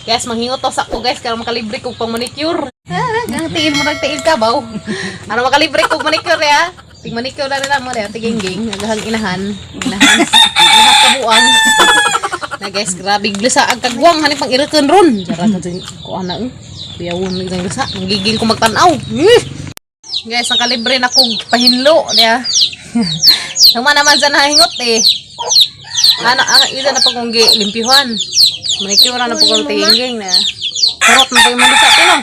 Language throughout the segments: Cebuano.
Guys, manghingot sa ko, guys, karon makalibre kog pang manicure. Ah, gang tiil mo nagtiil ka baw. Ano makalibre kog manicure ya? Ting manicure na nila mo ya, tiging-ging, nagahang inahan, inahan. Inahan kabuang. Na guys, grabe glisa ang kagwang hani pang irakan ron. Jara ka dyan, kuha na eh. Kuyawon lang glisa, manggigil ko magtan-aw. Eh! Guys, ang kalibre na kog pahinlo niya. Tama naman sa nahingot eh. Ano, ang isa na pag kong limpyuhan. Manicure na po kong tinging na. Sarot na pag sa tino.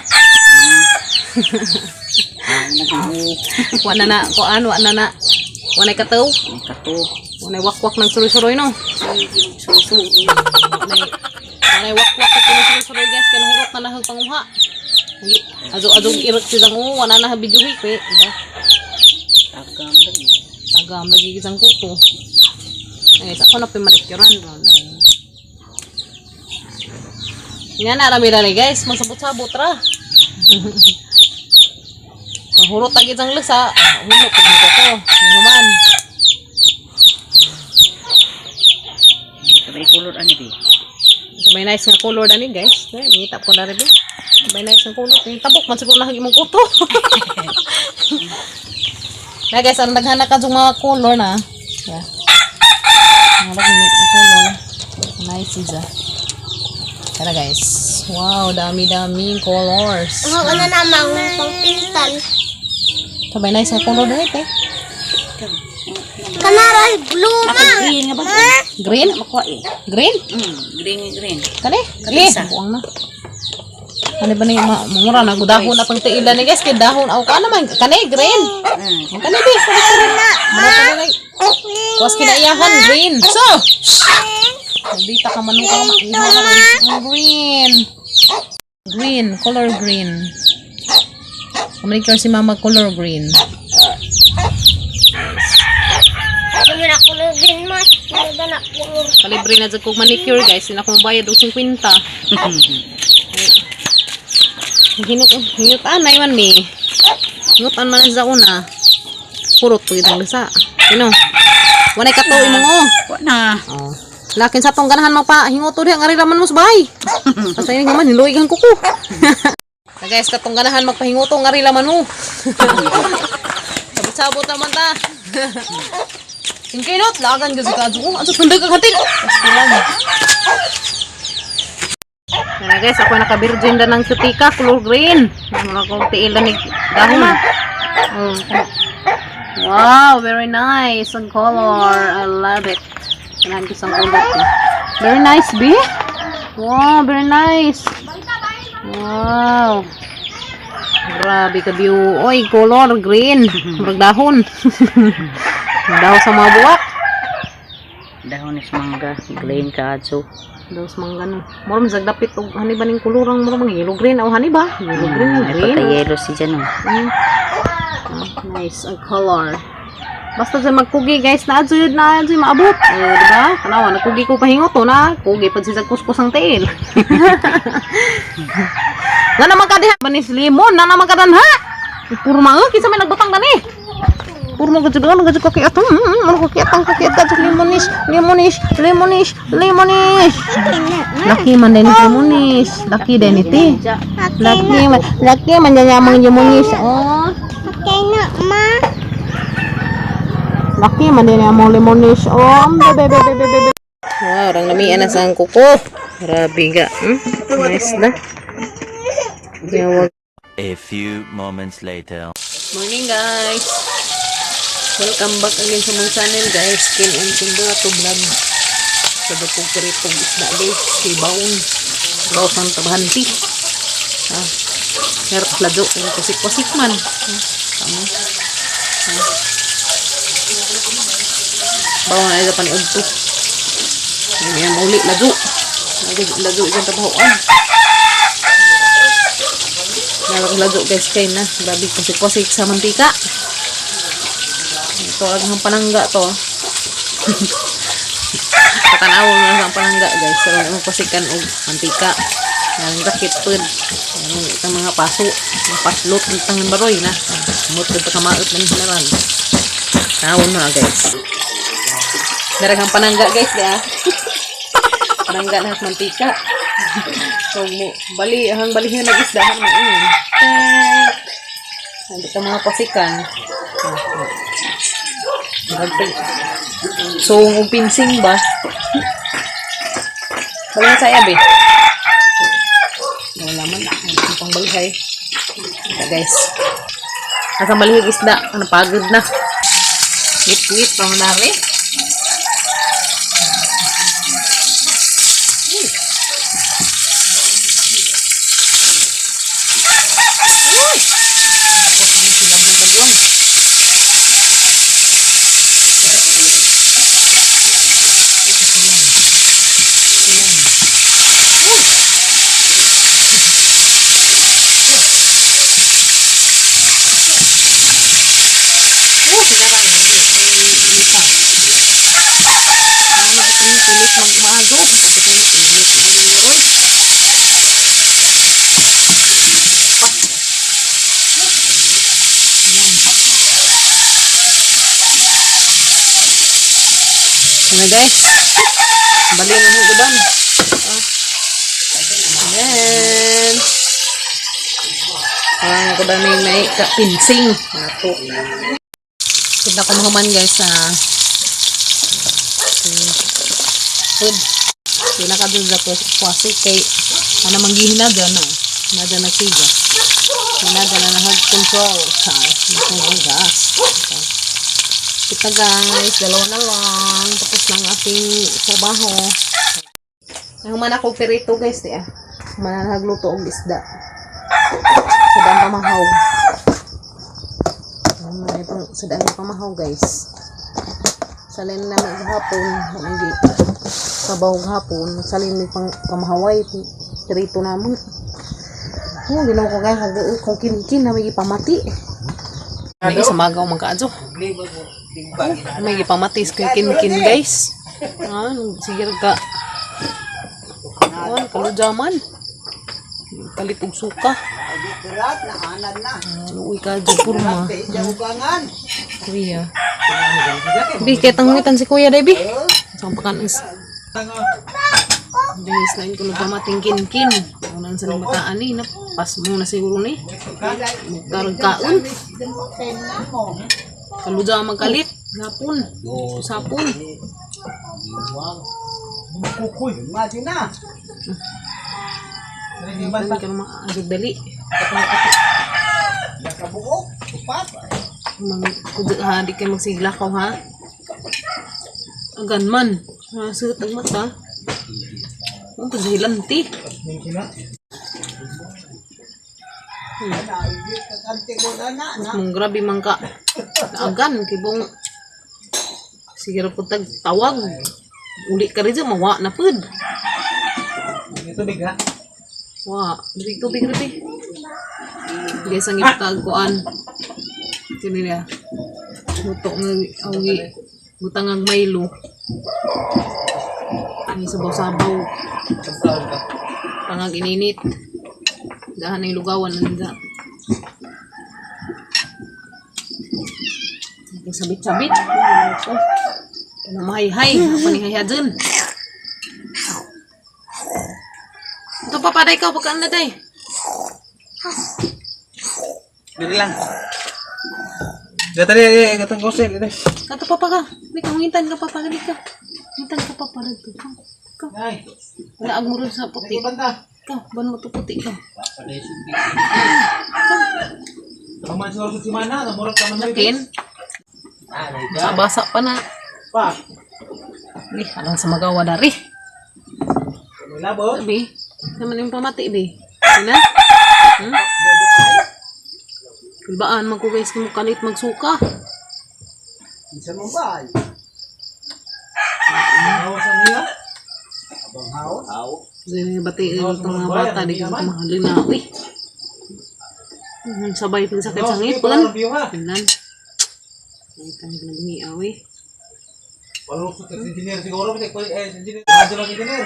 Wa na na, kuan, wa na na. Wa na kataw. Kato. Wa na wakwak ng suroy-suroy no. Suso. Wa na wakwak ng suroy-suroy, guys, kay nahurot na nahag panguha. Azo azo irot si zango, wa na na videohi kay. Diba? Tagam lagi. Tagam lagi isang kuto. Ay, sa ako na pimanicurean. Nga na rami rami, guys, magsabot-sabot ra. Nahurot ag isang lasa, hulot pag nito ko. Naman. Sabay kulor ani bi. May nice nga color dani, guys. Ay, ngita po na rin. May nice nga color. Yung tabok man siguro na imong kuto. Na guys, ang naghana ka yung mga color na. Yeah. Mga color. Nice isa. Tara, guys. Wow, dami-daming colors. Ang ano namang pangpintal. Sabay nice nga color na ito eh. Kanara blue Ako ma. green nga ba? Green? Makuha eh. Green? Green green. Kani? Eh, buang na. Ano ba na yung mura na dahon na pang tiila ni guys kay dahon aw ka naman kani green. Kani bi, kani kani. Mura pa na. Kuwas kinaiyahan green. So, dita ka manong ka ma- green. Green, color green. Manicure si mama color green. Ano na kulor green ma? Ano ba na kulor? Kalibre na jud kog manicure, guys, sila ko mabayad og 50. Hinot hinot anay man mi. Hinot man sa una. Purot pud ang lasa. Ino. Wanay kato imong oh. Wa na. Oh. Lakin sa tong ganahan magpa hingot diha ngari raman mo sa bahay. Basta ini man hiluig ang kuko. Na guys, katong ganahan magpahinguto ngari laman mo. Sabot-sabot naman ta. Singkinot, lagan gyud sa kadto. Ato tundag ang hatil. Pastilan. Yan na guys, ako naka-virgin na ng sutika, color green. Mura kong tiil na ni dahon. Oh. Wow, very nice ang color. I love it. Kailangan ko isang color ko. Very nice, B. Wow, very nice. Wow. Grabe ka view. Oy, color green. Murag dahon. Dahon sa mga buwak. Dahon is mangga, green kaadso. Daw sa mga ganun. Mura man dapit og hani ba ning kulurang mura mga yellow green o hani ba? Yellow green, Ay green. pagka yellow si dyan oh. Ah, nice ang color. Basta sa magkugi, guys, na adyo yun na adyo maabot. Eh, di ba? Tanawa, nagkugi ko pahingot to na. Kugi pad siya kuskus ang tiil. Na naman ka diha, banis limon, na naman ka dan ha. Puro mga kinsa may nagbutang dani. Puro mga gadyo ano gadyo kaki atong, ano kaki atang kaki atang limonish, limonish, limonish, limonish. Laki man din limonish, laki din iti. Laki man yan yamang limonish. Oh. Okay na ma. Laki man din ang limonish. Oh, bebe bebe bebe bebe. Wow, rang lamian na sa ang kuko. Grabe ga. Nice na. Yawag. A few moments later. Morning, guys. Welcome back again sa mong channel, guys. Kin and Kimbato vlog. Sa dapog piritong isda, guys. Sibaon. Gawas ng tabahanti. Ah. Meron lado. Pero kusik-kusik man. Ah, tama. Ah. Bawang na isa paniod to. Yan, mauli. Lado. Lado, lado. Isang tabahoan. Meron lado, guys, kay na. Grabe kusik-kusik sa mantika. Ito ang panangga to. Patanawon mo na ang panangga, guys. So, ang pasikan og mantika. Ang dakit pud. Ang itang mga paso, mga paslot itang baroy na. Mut ka kamaot ng hinaran. Tawon na, guys. Daragang panangga, guys, di ah. Panangga na at mantika. So, mo, bali, hang balihin nag isda hang maingon. Hindi ka mga pasikan. So, kung pinsing ba? Balihin sa ayabi. Wala man. Wala pang balhay. Ito, guys. Nasa balihig isda. Ano, pagod na. Ngit-ngit pa manari. Oh, sinarang. Hindi. Isa. Ano ba itong init magmaago? Ano ba itong init? Ay, oy. Pa. Ayan. Ano guys? Bali na ng uban. Ah. Ayan. Parang ako dami may kapinsing. Nato. Kita ko mahuman guys sa food. Pila ka dun sa kwasi kay ana manggihinaga no. Nada na siga. Hinaga na nahag control sa itong gas. Okay. Kita guys, dalawa na lang. Tapos na ang ating trabaho. Nahuman ako pirito guys di ah. Human na nagluto og isda. Sa daan pamahaw. Ano itong sa daan pamahaw guys. Salin na namin hapon, hindi sabaw hapon, salin mi pang pamahaway pirito namon. Oh, ginawa ko guys, kung kinkin na may gipamati. May isa magaw man kaadyo. May gipamati sa kinkin guys. Ah, sige ka. Kuan kalujaman. Kalit og suka. Ah, luoy ka dyan purma. Kuya. Bi, kaya tangungitan si kuya, day, bi. Saan pa kanis? Guys, lain ko nagpamating kin-kin. Unan sa nagmataan ni, napas mo na siguro ni. Magkarag kaon. Kaluja ang magkalit. Napon. Sapon. Ano ka naman agad dali. Mang, ha, di kayo magsigla ko ha. Agan man. Ha, suot ang mata. Ang paghilanti. Mong grabe man ka. Naagan, kibong. Sige ra po tag tawag. Uli ka rin dyan, mawa na pud. Tubig ha? Wa, dili tubig rin eh. Guys, ang ipatagkuan. Ito nila. Luto nga awi. Butang ang Milo. Ay, sabaw-sabaw. Pangag ininit. Dahan ang lugawan nanda. Ang sabit-sabit. Ito. Panamahayhay. Panihayha dun. Ito pa, paday ka. Pagkaan na day. Dili lang. Gata di, gatang kosel. Ito. Kato papa ka. Di ka, hungitan ka papa. Dali ka. Hungitan ka papa. Dito. Ka. Ka. Ay, Wala ang muro sa puti. banta. Ka, ban mo to puti ka. Paman siguro sa simana, namurot ka man. Akin. Basa pa na. Pa. Di, alang sa magawa dari. Labo. Bi, naman yung pamati, bi. Ano na? Hmm? Kulbaan man ko guys, kung kanit magsuka. Isa mo ba? Hawas ang niya. Abang hawas. Kasi bati itong mga bata, di ko mahalin na ako eh. Sabay pag sakit sa ngipon. Tingnan. Ay, tayo na bungiaw eh. Walang sa engineer siguro, eh, engineer. Ano lang engineer?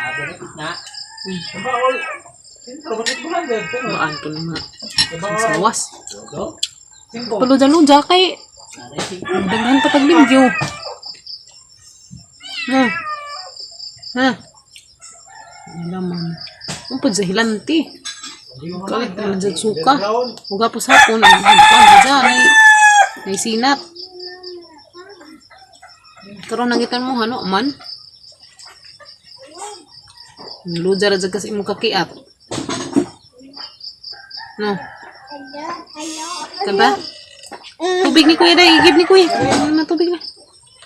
Ah, na. Ba, all. Sintro, bakit mo lang din? Baan to na mga sawas. Singko. Paluja-luja kay daghan pa taglingyo. Na. Ha. Wala man. Ang pud sa hilanti. Kalit naman sa suka. Uga po sa hapon. Ang pag dyan ay ay sinat. Karon nangitan mo hano man. Luja ra jud kasi imong kakiat. No. Kaba? Tubig ni kuya dai, igib ni kuya. Ano na tubig na?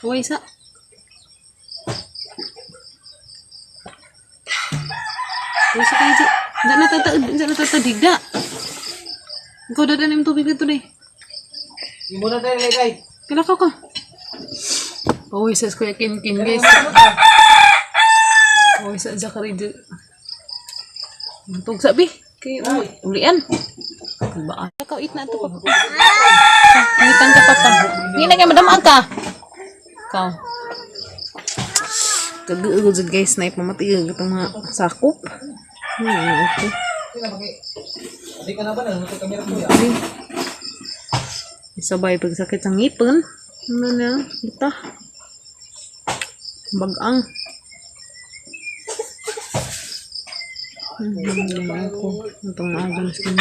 Uy, isa. Uy, sa kayo. Hindi na tata, hindi na tata digda. Ikaw dada na yung tubig dito dai. Imo na tayo lagay. Kala ka ka. Uy, sa kuya kin-kin guys. Uy, sa Zachary di. Tug sabi. Kay uy, ulian. Ba? Ikaw it na ito pa. Ngitan ka papa. Hindi na kay madamaan ka. Ikaw. Kagaugod jud guys, na ipamati itong mga sakop. Okay. Hindi ka na ba nang kamera ko ya? Sabay pagsakit sa ngipon. Ano na? Ito. Bagang. Ako. Itong maaga na skin.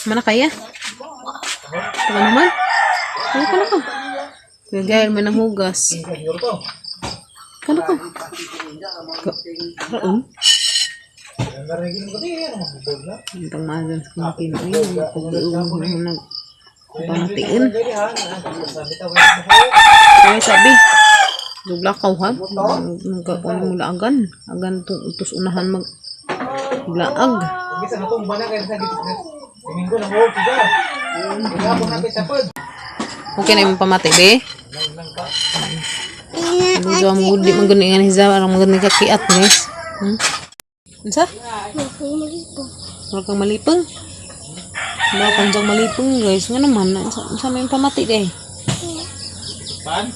Mana kaya? Ito ka naman? Ano ka na ka? Kuya Gael, may nanghugas. Kano ka? Karoon? Itong maaga na skin. Ay, pag-uong nag pamatiin. Ay, sabi. Dugla ka ha? Nagkakuan mo laagan. Agan itong utos unahan mag laag. Bisa na tong bana kay sa Domingo na mo siya. Wala ko na kay sapod. Okay na yung pamati, be? Lujo ang gudi man gani nga hiza arang magani ka kiat, guys. Unsa? Wala kang malipong. Wala kang diyang malipong, guys. Nga naman, unsa unsa may pamati, day? Pan?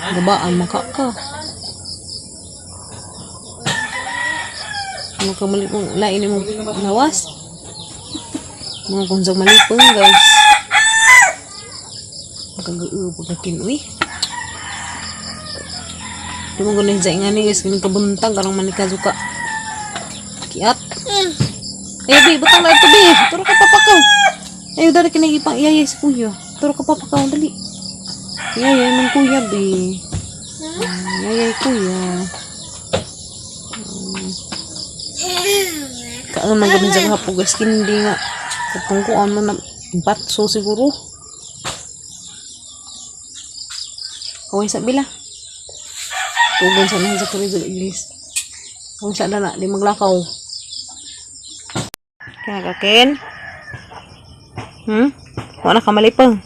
Gabaan maka ka. Ano ka malipong? Lain mo lawas. Mga kunjang malipong, guys. Kagao pagkakin, uy. Di mo ganun dyan nga ni, guys. Ganun kabuntag, karang manika suka. Kiat. Ay, bi, butang na ito, bi. Turo ka papakaw. Ay, dari kinagipang iyayay si kuya. Turo ka papakaw, dali. Yayay man kuya, bi. Yayay kuya. Kaan man ganun dyan hapugas, hindi nga. Katungkuan mo na batso siguro. Kaway sa bila. Tugon sa nang sa kurizo English. Kung sa na, di maglakaw. Kaya kakin? Wala ka malipang.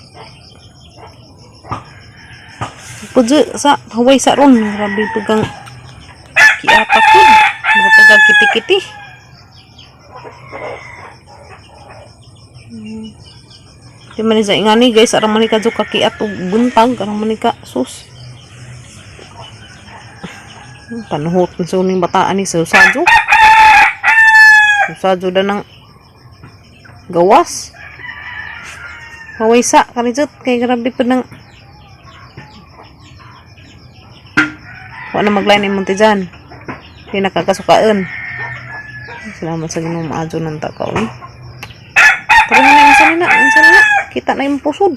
Pudyo sa haway sa ron. Grabe pagkang kiata pud. Grabe pagkang kiti-kiti. Di man ni sa ingani guys, aram man ni ka kiat og buntag, aram man ni ka sus. Panuhot na sa uning bataan ni sa Susadyo. Susadyo da ng gawas. Haway sa karijot kay grabe pa ng wa na maglain imong tijan. Kay nakakasukaan. Salamat sa Ginoo maadyo ng takaw eh. Tara na na, unsa na, unsa na. Kita na imong pusod.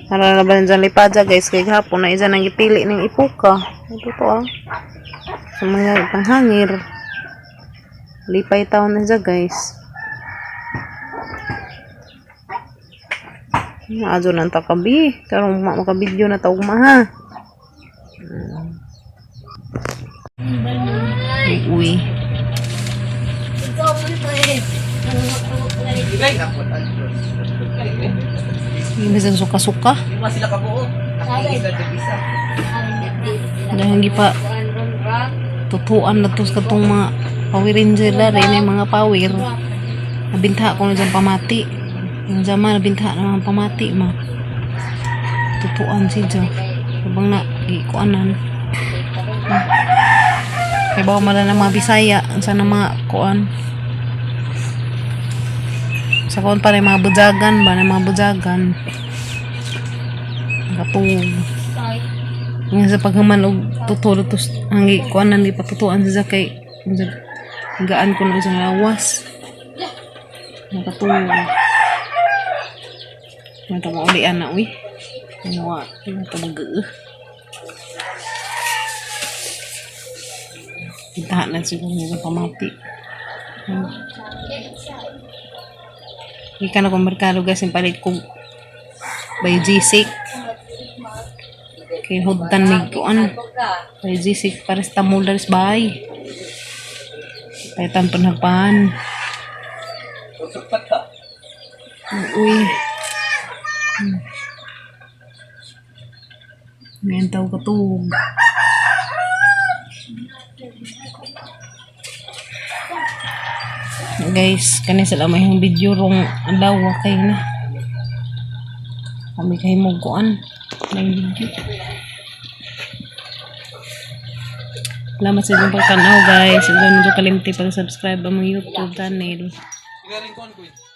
Naranaban dyan lipada guys kay hapon na isa nang gipili ng ipuka. Ito to ah. Sa mga panghangir. Lipay taon na siya guys. Maadyo nang takabi. Karon makabidyo na tawag ma ha. Uy. Ikaw man to eh. Hindi ba suka-suka? Lima sila kabuo. Nakikisa isa. Dahil hindi pa tutuan na to sa katong mga Power Ranger na rin, yung mga power. Nabinta ko na dyan pamati. Yung zaman, nabinta na mga pamati, ma. Tutuan si Jo. Habang na, gikuanan. Kaya bawa mala ng mga Bisaya, ang sana mga kuan. Sa kuan pa rin mga bujagan ba, ng mga bujagan. Nakatug. Sorry. Nga sa paghaman og tuturo tos hangi kuan nang gipatutuan sa kay gaan ko na sa lawas. Nakatulog. Mata maulian na uy. Wa, mata mag. Tahan na siguro niya pamati. Gikan ako merkado, guys, yung palit ko Biogesic. Kay hudtan ni kuan. Biogesic paracetamol daris bahay. Palitan panagpan. Usok ka. Uy. Ngayon tao katug. Guys, kani sa lamay yung video rong adlaw kay na. Kami kay mo kuan ng video. Salamat sa inyong pagtanaw, guys. Huwag niyo kalimti pag-subscribe ang mga YouTube channel. Ikaw rin kuan ko eh.